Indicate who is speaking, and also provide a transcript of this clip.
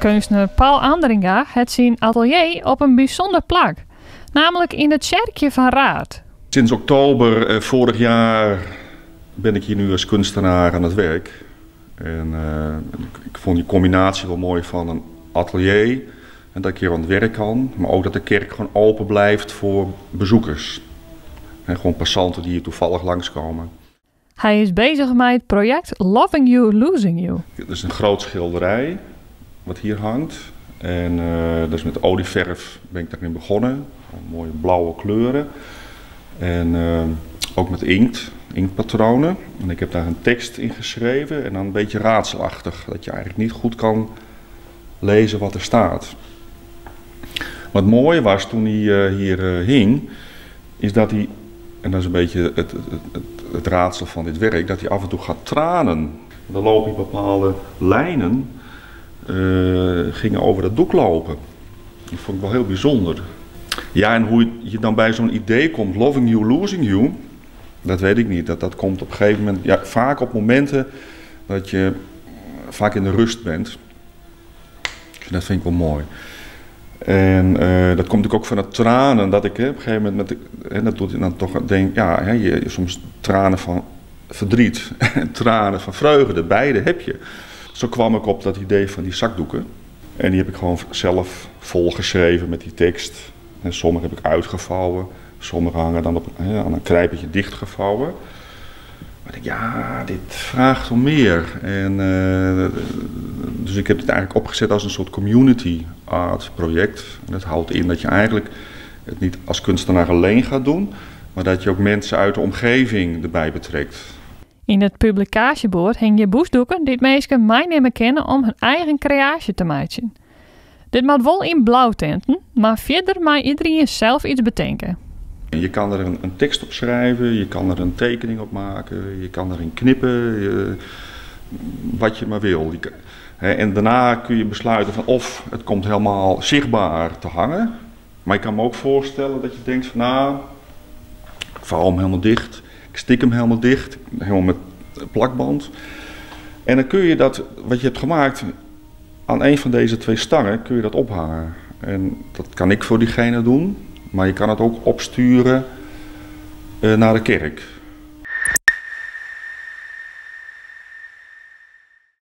Speaker 1: Keunstner Paul Andringa hat syn atelier op in bysûnder plak, nammentlik yn it tsjerkje fan Raard.
Speaker 2: Sinds oktober vorig jaar ben ik hier nu als kunstenaar aan het werk. En ik vond die combinatie wel mooi van een atelier en dat ik hier aan het werk kan. Maar ook dat de kerk gewoon open blijft voor bezoekers. En gewoon passanten die hier toevallig langskomen.
Speaker 1: Hy is bezich mei it projekt Loving You, Losing You.
Speaker 2: Het is een groot schilderij wat hier hangt. En dus met olieverf ben ik daarin begonnen. Mooie blauwe kleuren. En ook met inkt, inktpatronen. En ik heb daar een tekst in geschreven en dan een beetje raadselachtig. Dat je eigenlijk niet goed kan lezen wat er staat. Wat mooi was toen hij hier hing, is dat hij, en dat is een beetje het raadsel van dit werk, dat hij af en toe gaat tranen. Dan lopen hier bepaalde lijnen, gingen over dat doek lopen. Dat vond ik wel heel bijzonder. Ja, en hoe je dan bij zo'n idee komt, loving you, losing you, dat weet ik niet. Dat komt op een gegeven moment, ja, vaak op momenten dat je vaak in de rust bent. Dus dat vind ik wel mooi. En dat komt natuurlijk ook van het tranen, dat ik, hè, op een gegeven moment, met de, hè, dat doet je dan toch denk, ja, hè, je, soms tranen van verdriet en tranen van vreugde, beide heb je. Zo kwam ik op dat idee van die zakdoeken. En die heb ik gewoon zelf volgeschreven met die tekst. En sommige heb ik uitgevouwen, sommige hangen dan op, hè, aan een krijpertje dichtgevouwen. Maar ik denk, ja, dit vraagt om meer. En dus ik heb het eigenlijk opgezet als een soort community art project. En dat houdt in dat je eigenlijk het niet als kunstenaar alleen gaat doen, maar dat je ook mensen uit de omgeving erbij betrekt.
Speaker 1: Yn it publikaasjeboerd hingje bûsdoeken dy't minsken meinimme kinne om hun eigen kreaasje te meitsjen. Dit moat wol yn blautinten, mar fierder mei iderien sels iets betinke.
Speaker 2: Je kan er een tekst op schrijven, je kan er een tekening op maken, je kan erin knippen, wat je maar wil. En daarna kun je besluiten van of het komt helemaal zichtbaar te hangen. Maar ik kan me ook voorstellen dat je denkt van nou, ik vouw hem helemaal dicht, ik stik hem helemaal dicht, helemaal met plakband. En dan kun je dat, wat je hebt gemaakt, aan een van deze twee stangen kun je dat ophangen. En dat kan ik voor diegene doen, maar je kan het ook opsturen naar de kerk.